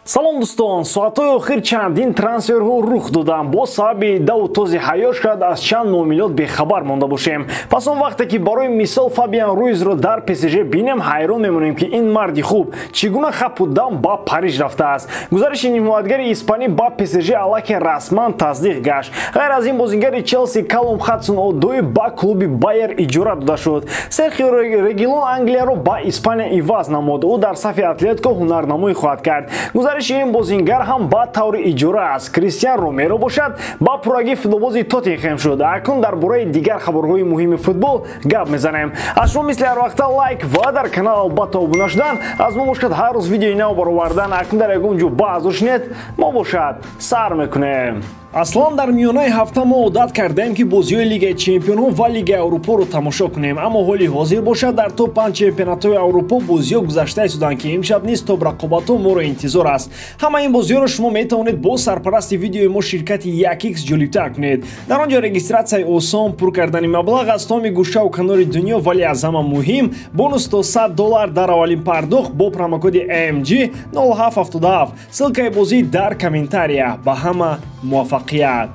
Салом дӯстон, соатҳои охир чандин трансферҳо рух доданд. Бо сабаби даву този ҳаёт шояд аз чанд муомилот бехабар монда бошем. Пас он вақте ки барои мисол Фабиан Руизро дар ПСЖ бинем, ҳайрон мемонем, ки ин марди хуб чӣ гуна хапу дам ба Париж рафтааст. Гузариши нимҳоятгари испанӣ ба ПСЖ аллакай расман тасдиқ гашт. Ғайр аз ин, бозингари Челси Калум Хадсон Одои ба клуби Байер иҷора дода шуд. Серхио Регилон Англияро ба Испания иваз намуд. Ӯ дар сафи Атлетико ҳунарнамоӣ хоҳад кард. Гузариши ин бозингар ҳам ба таври иҷора аст. Кристиан Ромеро бошад, ба пуррагӣ футболбози Тоттенхем шуд. Акнун дар бораи дигар хабарҳои муҳими футбол гап мезанем. Аз шумо мисли ҳар вақта лайк ва дар канал албатта обуна шудан. Аз мо бошад ҳар рӯз видеои нав баровардан. Акнун дар ягон ҷо баъзо шинед, мо бошад сар мекунем. Аслан дар миёнаи ҳафта мо одат кардаем, ки бозиҳои Лигаи чемпионҳо ва Лигаи Аврупоро тамошо кунем, аммо ҳоли ҳозир бошад, дар топ 5 чемпионатҳои Аврупо бозиҳо гузашта истоданд, ки имшаб низ топ рақобатҳо моро интизор аст. Ҳама ин бозиҳоро шумо метавонед бо сарпарасти видеои мо, ширкати 1x, ҷолибтар кунед. Дар он ҷо регистратсияи осон, пур кардани маблағ аз томи гӯшаву канори дунё, вале аз ҳама муҳим бонус то $100 дар аввалин пардохт бо промокоди AMG 0777. Ссылкаи бозӣ дар комментария. Ба ҳама муваффақият.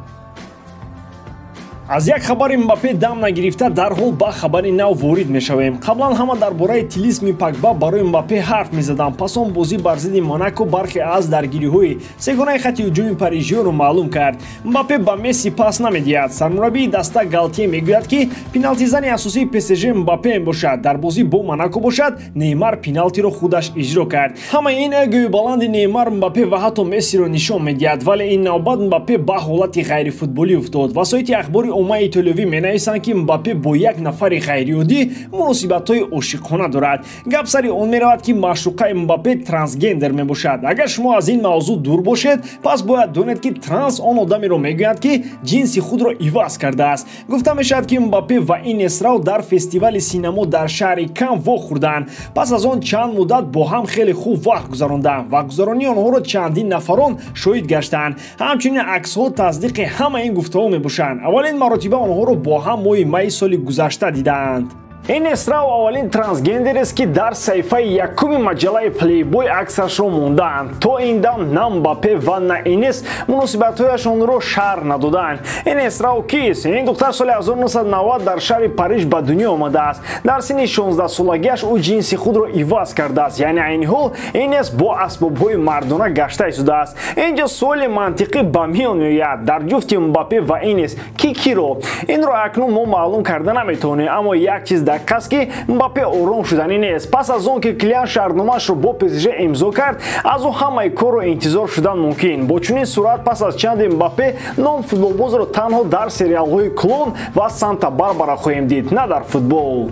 Аз як хабари Мбаппе дам нагирифта, дарҳол ба хабари нав ворид мешавем. Қаблан ҳама дар бораи тилисми Пагба барои Мбаппе ҳарф мезаданд. Пас он бозӣ бар зидди Монако бархе аз даргириҳои сегонаи хати ҳуҷуми парижиёнро маълум кард. Мбаппе ба Месси пас намедиҳад. Сармураббии даста Галтье мегӯяд, ки пеналтизани асосии ПСЖ Мбаппе мебошад. Дар бозӣ бо Монако бошад, Неймар пеналтиро худаш иҷро кард. Ҳамаи ин эгои баланди Неймар, Мбаппе ва ҳатто Мессиро нишон медиҳад, вале ин навбат Мбаппе ба ҳолати ғайрифутболӣ уфтод. Васоити ахбори оммаи итолиёвӣ менависанд, ки Мбаппе бо як нафари ғайриоддӣ муносибатҳои ошиқона дорад. Гап сари он меравад, ки маъшуқаи Мбаппе трансгендер мебошад. Агар шумо аз ин мавзӯъ дур бошед, пас бояд донед, ки транс он одамеро мегӯянд, ки ҷинси худро иваз кардааст. Гуфта мешавад, ки Мбаппе ва Инес Рау дар фестивали синамо дар шаҳри Кан вохӯрданд. Пас аз он чанд муддат бо ҳам хеле хуб вақт гузаронданд. Вақтгузаронии онҳоро чандин нафарон шоҳид гаштанд. Ҳамчунин аксҳо тасдиқи ҳама ин гуфтаҳо мебошанд. Аввалин маротиба онҳоро бо ҳам моҳи майи соли гузашта дидаанд. Инес Рау аввалин трансгендерест, ки дар саҳифаи якуми маҷаллаи Плейбой аксашро мондаанд. То ин дам на Мбаппе ва на Инес муносибатҳояшонро шарҳ надоданд. Инес Рау кист? Ин духтар соли 1990 дар шаҳри Париж ба дунё омадааст. Дар синни 16-солагиаш ӯ ҷинси худро иваз кардааст, яъне айни ҳол Инес бо асбобҳои мардона гашта истодааст. Инҷо суоли мантиқӣ ба миён меояд: дар ҷуфти Мбаппе ва Инес ки киро? Инро акнун мо маълум карда наметавонем, аммо як чиз дақиқ аст, ки Мбаппе ором шуданӣ нест. Пас аз он ки Килиан шартномаашро бо ПСЖ имзо кард, аз ӯ ҳамаи корро интизор шудан мумкин. Бо чунин сурат пас аз чанде Мбаппе ном футболбозро танҳо дар сериалҳои Клон ва Санта Барбара хоҳем дид, на дар футбол.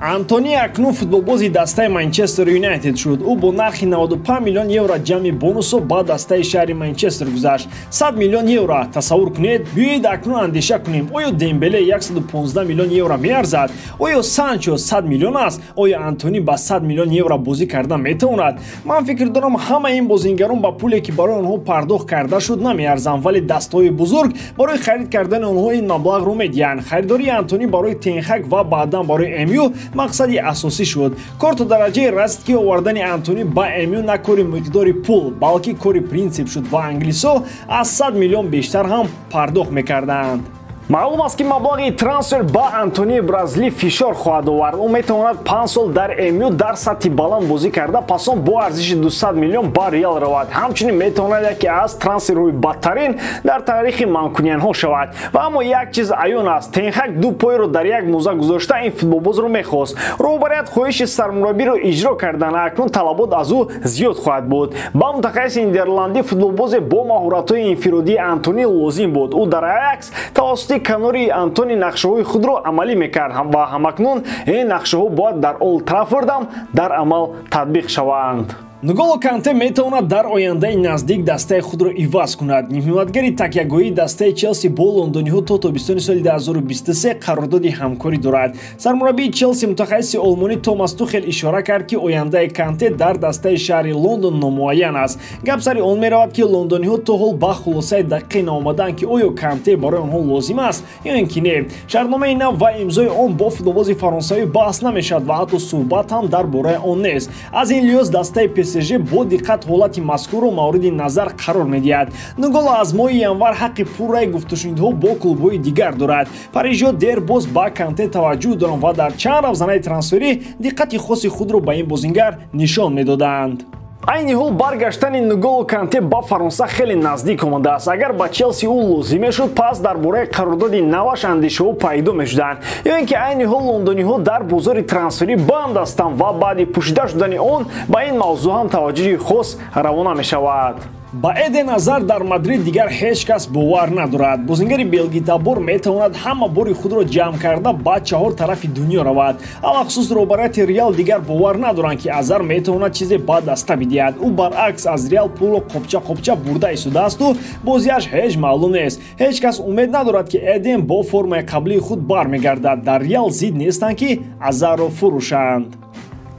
Антони акнун футболбози дастаи Манчестер Юнайтед шуд. Ӯ бо нархи 95 миллион евро ҷамъи бонусо ба дастаи шаҳри Манчестер гузашт. 100 миллион евро, тасаввур кунед. Биёед, акнун андеша кунем: оё Дембеле 115 миллион евро меарзад? Оё Санчо 100 миллион аст? Оё Антони ба 100 миллион евро бозӣ карда метавонад? Ман фикр дорам, ҳама ин бозингарон ба пуле, ки барои онҳо пардохт карда шуд, намеарзанд, вале дастаҳои бузург барои харид кардани онҳо ин маблағро медиҳанд. Харидории Антони барои Тенхак ва баъдан барои МЮ мақсади асосӣ шуд. Кор то дараҷае расид, ки овардани Антони ба МЮ на кори миқдори пул, балки кори принсип шуд ва англисо аз 100 миллион бештар ҳам пардохт мекарданд. Маълум аст, ки маблағи трансфер ба Антонии бразилӣ фишор хоҳад овард. Ӯ метавонад 5 сол дар МЮ дар сатҳи баланд бозӣ карда, пас он бо арзиши 200 миллион ба Реал равад. Ҳамчунин метавонад яке аз трансферҳои бадтарин дар таърихи манкуниянҳо шавад. Ва аммо як чиз аён аст: Тенхак ду пойро дар як мӯза гузошта ин футболбозро мехост. Роҳбарият хоҳиши сармураббиро иҷро кардан, акнун талабот аз ӯ зиёд хоҳад буд. Ба мутахассиси нидерландӣ футболбозе бо маҳоратҳои инфиродии Антони лозим буд. Ӯ дар Аякс тавассути канори Антони нақшаҳои худро амалӣ мекард ва ҳамакнун ин нақшаҳо бояд дар Олд Траффордам дар амал татбиқ шаванд. Нголо Канте метавонад дар ояндаи наздик дастаи худро иваз кунад. Нимҳимоятгари такягоҳии дастаи Челси бо лондониҳо то тобистони соли 2023 қарордоди ҳамкорӣ дорад. Сармураббии Челси, мутахассиси олмонӣ Томас Тухел, ишора кард, ки ояндаи Канте дар дастаи шаҳри Лондон номуайян аст. Гап сари он меравад, ки лондониҳо то ҳол ба хулосаи дақиқе наомаданд, ки оё Канте барои онҳо лозим аст ё ин ки не. Шартномаи нав ва имзои он бо футболбози фаронсавӣ баҳс намешавад ва ҳатто суҳбат ҳам дар бораи он нест. Аз ин лиҳоз дастаи ПСЖ бо диққат ҳолати мазкурро мавриди назар қарор медиҳад. Нголо аз моҳи январ ҳаққи пурраи гуфтушунидҳо бо клубҳои дигар дорад. Парижиҳо дербоз ба Канте таваҷҷӯҳ доранд ва дар чанд равзанаи трансферӣ диққати хоси худро ба ин бозингар нишон медоданд. Айни ҳол баргаштани Нголо Канте ба Фаронса хеле наздик омадааст. Агар ба Челси ӯ лозим мешуд, пас дар бораи қарордоди наваш андешаҳо пайдо мешуданд. Ё ин ки айни ҳол лондониҳо дар бозори трансферӣ банд ҳастанд ва баъди пӯшида шудани он ба ин мавзӯъ ҳам таваҷҷӯҳи хос равона мешавад. Ба Эден Азар дар Мадрид дигар ҳеҷ кас бовар надорад. Бозингари белгитабор метавонад ҳама бори худро ҷамъ карда ба чаҳор тарафи дунё равад. Алахусус роҳбарияти Реал дигар бовар надоранд, ки Азар метавонад чизе ба даста бидиҳад. Ӯ баръакс аз Реал пулро қопча-қопча бурда истодаасту бозиаш ҳеҷ маълум нест. Ҳеҷ кас умед надорад, ки Эден бо формаи қаблии худ бармегардад. Дар Реал зид нестанд, ки Азарро фурӯшанд.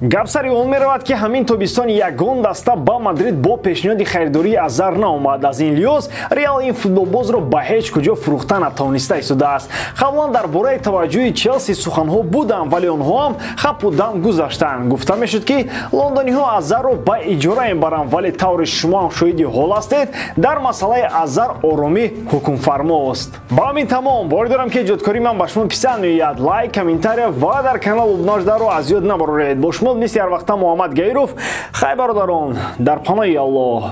Гап сари он меравад, ки ҳамин тобистон ягон даста ба Мадрид бо пешниҳоди харидории Азар наомад. Аз ин лиҳоз Реал ин футболбозро ба ҳеҷ куҷо фурӯхта натавониста истодааст. Қаблан дар бораи таваҷҷӯҳи Челси суханҳо буданд, вале онҳо ҳам хапу дам гузаштанд. Гуфта мешуд, ки лондониҳо Азарро ба иҷора мебаранд, вале тавре шумо ҳам шоҳиди ҳол ҳастед, дар масъалаи Азар оромӣ ҳукмфармост. Ба ҳамин тамом. Боварӣ дорам, ки эҷодкории ман ба шумо писанд меояд. Лайк, комментария ва дар канал обуна шударо аз ёд набароред. Бо шумо мисли ҳар вақта Муҳаммад Гаиров. Хай, бародарон, дар паноҳи Аллоҳ.